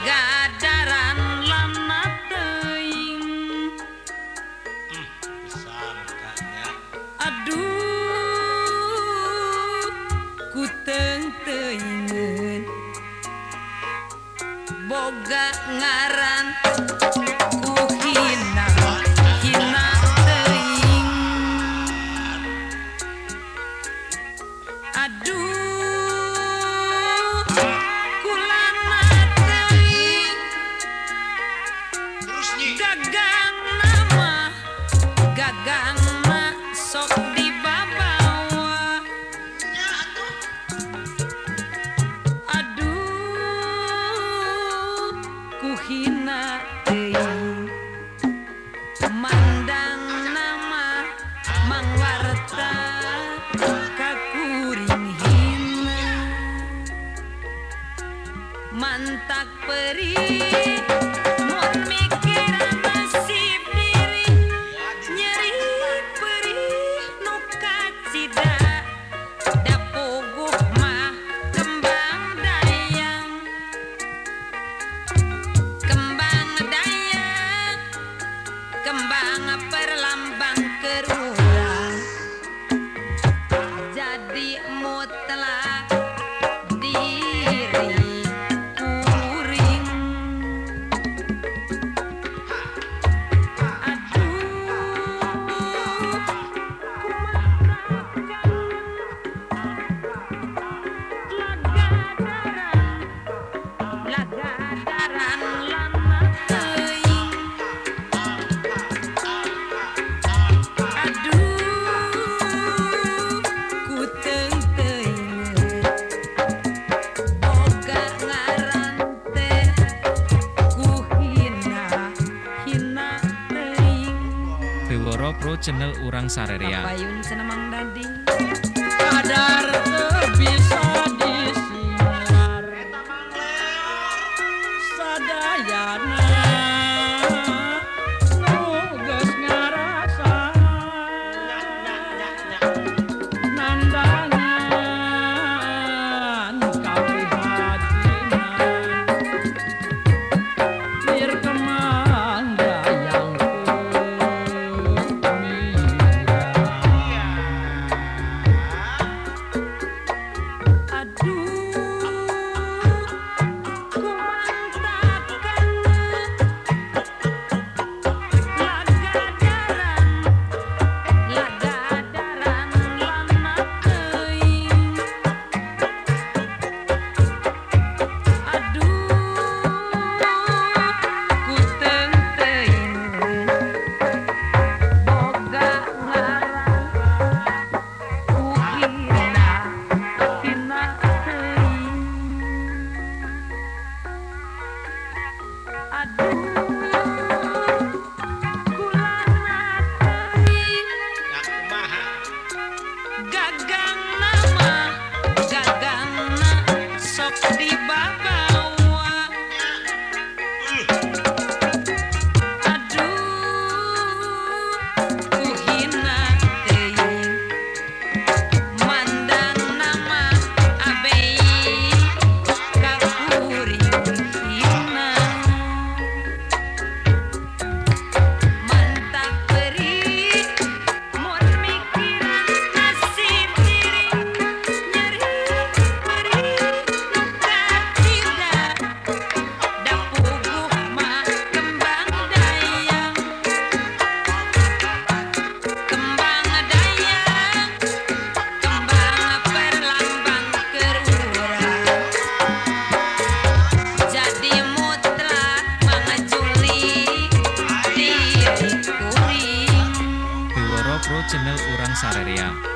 Lagadaran lana teuing. Aduh ku teung-teungeun boga ngaran ku hina hina teuing. Aduh kulana teuing gagang nama gagangna sok dibabawa. Aduh ku hina teuing mandang nama mangwarta ka kuring hina. Mantak perih mun mikiran nasib diri, nyeri perih nu kacida da puguh mah kembang dayang. Kembang dayang kembang perlambang kerurang, jadi mutlak diri kuring. Aduh kumatakan lagadaran lagadaran lana teuing. Aduh ku teung-teungeun boga ngaran teh ku hina hina teuing. Bewara Pro Channel urang sarerea. Kapayun cenah Mang Dadi. Kadar teu bisa disiar sadayana nu geus ngarasa nandangan kaprihatinan lir kemang dayang kumira. Aduh kumantakan lagadaran lagadaran lana teuing. Aduh ku teung-teungeun boga ngaran ku hina hina teuing. Aduh kulana teuing gagang nama gagangna sok dibabawa. Aduh ku hina teuing mandang nama abei ka kuring hina. Mantak perih mun mikiran nasib diri, nyeri perih nu kacida da puguh mah kembang dayang. Kembang dayang kembang perlambang kerurang, jadi mutlak mangajuli diri kuring. Bewara Pro Channel urang sarerea.